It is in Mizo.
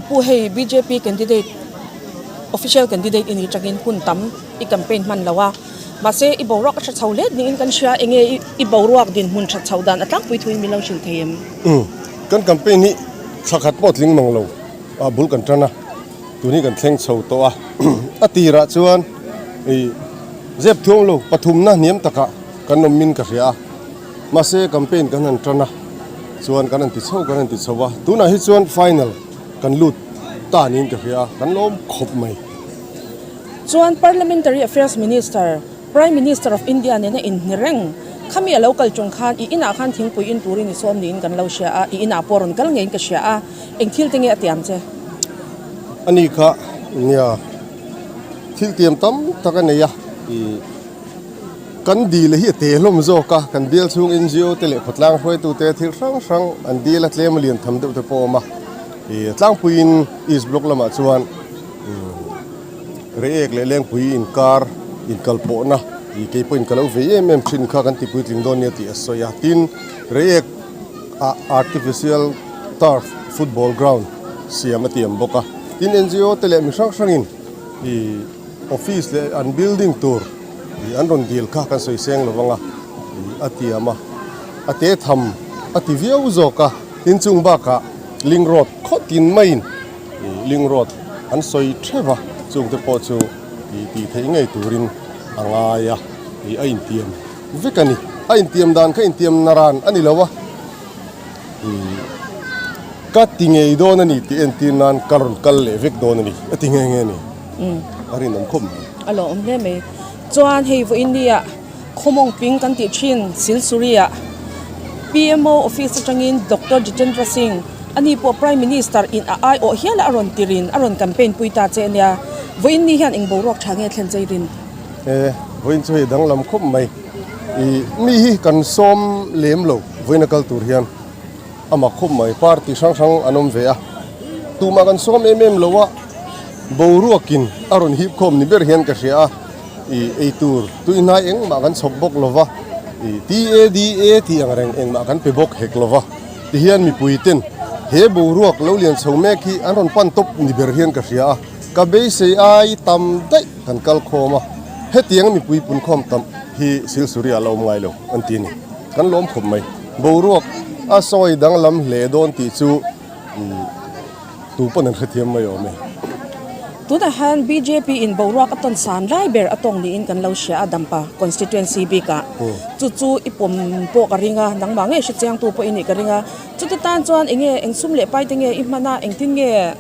Pu hei bjp candidate official candidate i nih tangin hun tam i campaign hman lo a, mahse i boruak a tha chho let niin kan hria enge i boruak dinhmun that chho dan a tlangpui thuin min lo hrilh thei em? Umm kan campaign hi thla khat pawh tling mang lo a bul kan tan a, tun hi kan thleng chho tawh a, a tirah chuan i zep thuam lo pathumna hniam takah kan awm min ka hria a. Mahse campaign kan han tan a, chuan kan han ti chho kan han ti chho a, tunah hi chuan final kan lut ta niin ka hria a, kan lawm khawp mai. Chuan Parliamentary Affairs Minister, Prime Minister of India nena inhni reng, khami a lo kal chung khan i inah khan thingpui in turin i sawm niin kan lo hria a, i inah pawh rawn kal ngeiin ka hria a, eng thil te nge a tiam che? Ani kha nia thil tiam tam tak a nei a, i. Kan dil hi a te hlawm zawk a, kan bial chhung NGO te leh khawtlang hruaitute thil hrang hrang an dil a, tlem a lian tham deuh te pawh a awm a. Ih tlangpuiin East Block lamah chuan Reiek leh Lengpui inkar inkalpawhna ih kei pawhin ka lo vei em em thin kha kan tipuitling dawn nia tih a sawi a. Tin, Reiek ah artificial turf football ground siam a tiam bawk a. Tin, NGO te leh mi hrang hrangin ih office leh an building tur Ih an rawn dil kha kan sawi seng lo vang a, ih a tiam a, a te tham a ti viau zawk a, tin chung bakah link road khawtin maiin ih link road an sawi theuh a, chungte pawh chu ih tih theih ngei turin a ngai a, ih a intiam vek a ni. A intiam dan kha intiam naran a ni lo a, ih ka ti ngei dawn a ni tih entir nan ka rawn kal leh vek dawn a ni, a ti nghe nghe a ni. A rinawm khawp mai. A lawm hle mai. Chuan hei vawiin nia Khawmawng ping kan tih thin Silsuri-ah PMO office atangin Doctor Jitendra Singh ani pawh Prime Minister in a aiawh hial a rawn tirin a rawn campaign pui ta che ania. Vawiin ni hian eng boruak tha nge thlen chei rin? E, vawiin chu hei danglam khawp mai. I mi hi kan sawm lem lo vawiin a kal tur hian a mak khawp mai. Party hrang hrang an awm ve a, tumah kan sawm em em lo a. Boruakin a rawn hip khawm ni ber hian ka hria a, ih eitur tuihnai engmah kan chhawp bawk lo va, ih TADA tih ang reng engmah kan pe bawk hek lo va, tihian mipui ten he boruak lo lian chho mek hi an rawn pan tawp ni ber hian ka hria a, ka beisei ai tam daih kan kal khawm a, hetiang mipui pun khawm tam hi Silsuri ah la awm ngai lo an ti a ni, kan lawm khawp mai. Boruak a sawi danglam hle dawn tih chu ih. Tu pawn an hrethiam mai awm e. Tunah hian bjp in boruak a tawn san lai ber a tawng niin kan lo hria a Dampa constituency bikah. Chu chu i pawm pawh ka ring a, nangmah ngei hrechiangtu pawh i nih ka ring a. Chuti tan chuan enge eng sum leh pai te nge i hman a, engtin nge?